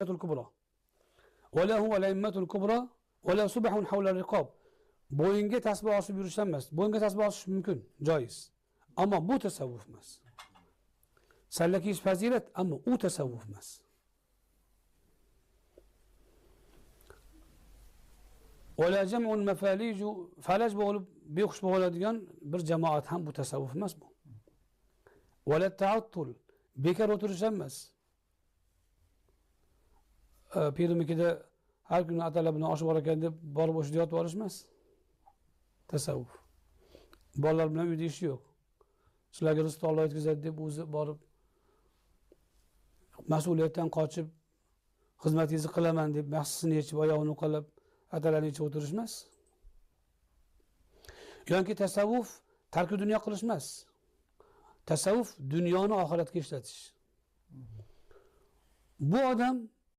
الكبرى ولا هو الأئمة الكبرى ولا سبح حول الرقاب. Bo'yinga tasbih osib yurish emas. Bo'yinga tasbih osish mumkin, joiz. Ammo bu tasavvuf emas. Salla kiyish fazilat, ammo u tasavvuf emas. ولا جمع المفاليج, falaj bo'lib behush bo'ladigan bir jamoat ham bu tasavvuf emas bu. ولا التعطل, bekor o'tirish emas. Pirimikida har kuni atalar bilan osh bor ekan deb borib o'sha yotib olish emas. Tasavvuf. Bolalar bilan uyda ishi yo'q. Sizlarga rizq Alloh yetkazadi deb o'zi borib mas'uliyatdan qochib xizmatingizni qilaman deb mahsisini yechib oyog'ini uqalab atalarni yechib o'tirish emas. Yoki tasavvuf tarki dunyo qilish emas. Tasavvuf dunyoni oxiratga ishlatish. Bu odam